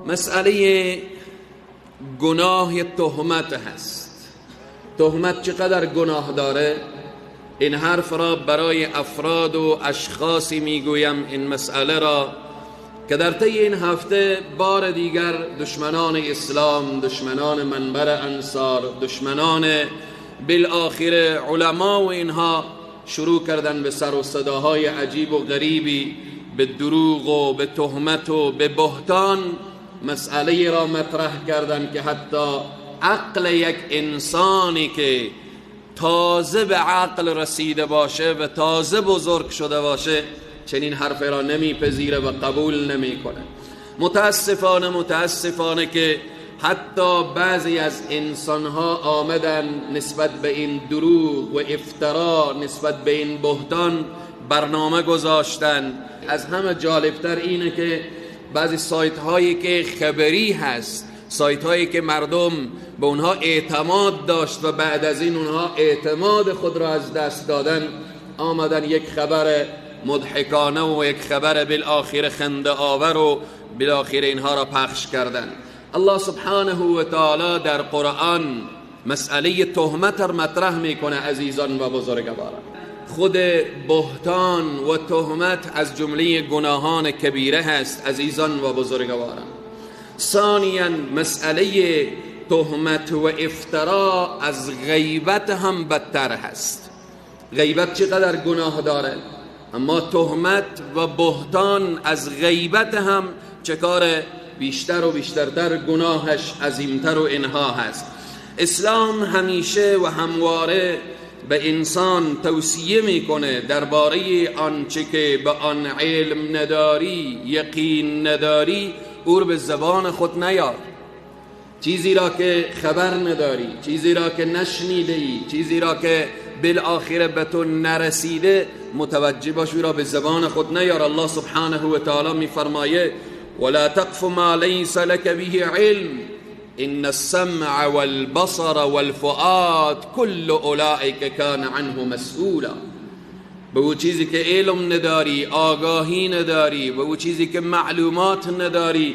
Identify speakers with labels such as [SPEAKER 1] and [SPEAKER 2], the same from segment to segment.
[SPEAKER 1] مسئله گناه تهمت هست. تهمت چقدر گناه داره؟ این حرف را برای افراد و اشخاصی میگویم، این مسئله را که در طی این هفته بار دیگر دشمنان اسلام، دشمنان منبر انصار، دشمنان بالآخر علما و اینها شروع کردن به سر و صداهای عجیب و غریبی، به دروغ و به تهمت و به بهتان مسئله را مطرح کردن که حتی عقل یک انسانی که تازه به عقل رسیده باشه و تازه بزرگ شده باشه چنین حرف را نمیپذیره و قبول نمیکنه. متاسفانه که حتی بعضی از انسانها آمدن نسبت به این دروغ و افترا، نسبت به این بهتان برنامه گذاشتن. از همه جالبتر اینه که بعضی سایت هایی که خبری هست، سایت هایی که مردم به اونها اعتماد داشت و بعد از این اونها اعتماد خود را از دست دادن، آمدن یک خبر مضحکانه و یک خبر بالآخر خنده آور و بالآخر اینها را پخش کردن. الله سبحانه و تعالی در قرآن مسئله تهمت را مطرح میکنه. عزیزان و بزرگواران، خود بهتان و تهمت از جمله گناهان کبیره هست. عزیزان و بزرگواران، ثانیا مسئله تهمت و افترا از غیبت هم بدتر هست. غیبت چقدر گناه داره، اما تهمت و بهتان از غیبت هم چه کار بیشتر و بیشترتر گناهش عظیمتر و اینها هست. اسلام همیشه و همواره به انسان توصیه میکنه درباره آنچه که به آن علم نداری، یقین نداری، او رو به زبان خود نیار. چیزی را که خبر نداری، چیزی را که نشنیده ای، چیزی را که بالآخره به تو نرسیده، متوجه باش او را به زبان خود نیار. الله سبحانه و تعالی میفرمایه ولا تقف ما ليس لك به علم إن السمع والبصر والفؤاد كل أولئك كان عنه مسئولا. به او چیزی که علم نداری، آگاهی نداری، به او چیزی که معلومات نداری،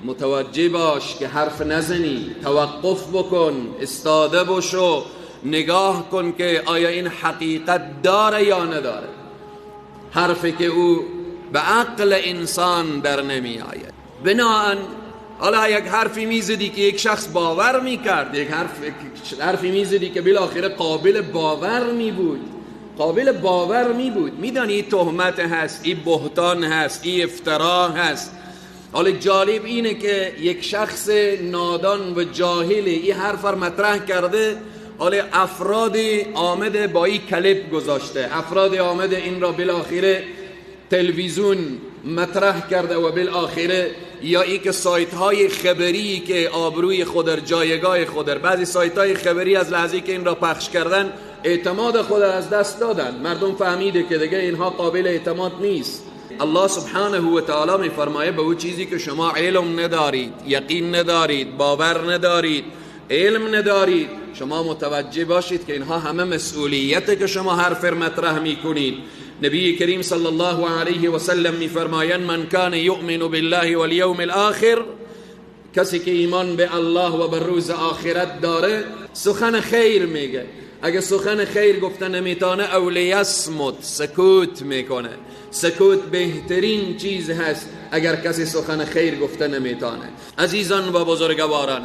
[SPEAKER 1] متوجه باش که حرف نزنی، توقف بکن، استاده بشو، نگاه کن که آیا این حقیقت داره یا نداره. حرفی که او به عقل انسان در نمی آید. بناهن حالا یک حرفی میزدی که یک شخص باور میکرد، یک حرفی میزدی که بالاخره قابل باور میبود، قابل باور میبود. میدانی این تهمت هست، این بهتان هست، این افترا هست. حالا جالب اینه که یک شخص نادان و جاهلی این حرف را مطرح کرده، حالا افراد آمده با این کلیپ گذاشته، افراد آمده این را بالاخره تلویزیون مطرح کرده و بالاخره یا ای که سایت های خبری که آبروی خود، جایگاه خود، بعضی سایت های خبری از لحظه که این را پخش کردن اعتماد خود از دست دادن، مردم فهمیده که دیگه اینها قابل اعتماد نیست. الله سبحانه و تعالی میفرمایه به او چیزی که شما علم ندارید، یقین ندارید، باور ندارید، علم ندارید، شما متوجه باشید که اینها همه مسئولیته که شما حرف مطرح میکنید. نبی کریم صلی الله علیه و سلم میفرمایند من کان یؤمن بالله والیوم الاخر، کسی که ایمان به الله و به روز آخرت داره سخن خیر میگه. اگه سخن خیر گفته نمیتونه اولیصمت، سکوت میکنه. سکوت بهترین چیز هست اگر کسی سخن خیر گفته نمیتونه. عزیزان و بزرگواران،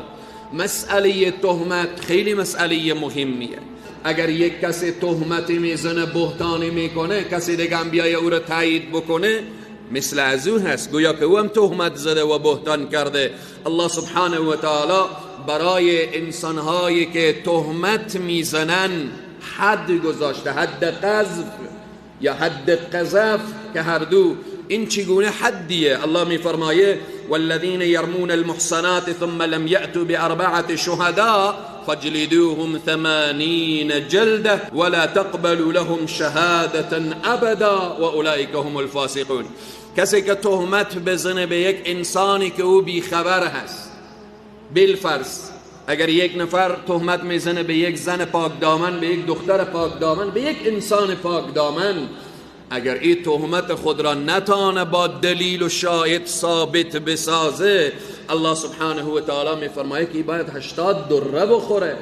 [SPEAKER 1] مسئله تهمت خیلی مسئله مهمیه. اگر یک کسی تهمت میزنه، بهتانی میکنه، کسی دیگه هم بیای او رو تایید بکنه، مثل از او هست، گویا که او هم تهمت زده و بهتان کرده. الله سبحانه و تعالی برای انسانهایی که تهمت میزنن حد گذاشته، حد قذف یا حد قذف، که هر دو این چگونه حدیه؟ الله میفرمایه والذین یرمون المحصنات ثم لم یأتوا بأربعة شهداء فاجلدوهم 80 جلدة ولا تقبلوا لهم شهادة ابدا واولئک هم الفاسقون. کسی که تهمت بزنه به یک انسانی که او بیخبر هست، بالفرض اگر یک نفر تهمت میزنه به یک زن پاک دامن، به یک دختر پاک دامن، به یک انسان پاک دامن، اگر این تهمت خود را نتانه با دلیل و شاهد ثابت بسازه، الله سبحانه و تعالی میفرمایه که باید 80 دره بخوره.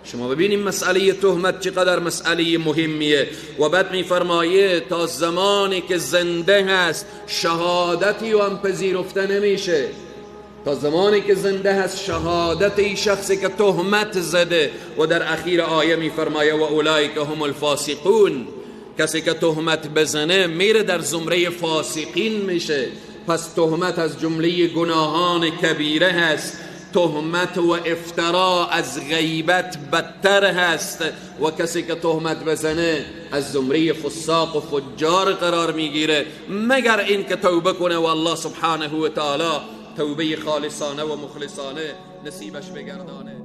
[SPEAKER 1] شما ببینیم مسئله تهمت چقدر مسئله مهمیه. و بعد میفرمایه تا زمانی که زنده هست شهادتی و هم پذیرفته نمیشه. تا زمانی که زنده هست شهادت ای شخصی که تهمت زده. و در اخیر آیه میفرمایه و اولئک هم الفاسقون، کسی که تهمت بزنه میره در زمره فاسقین میشه. پس تهمت از جمله گناهان کبیره هست. تهمت و افترا از غیبت بدتر هست و کسی که تهمت بزنه از زمره فساق و فجار قرار میگیره، مگر این که توبه کنه و الله سبحانه و تعالی توبه خالصانه و مخلصانه نصیبش بگردانه.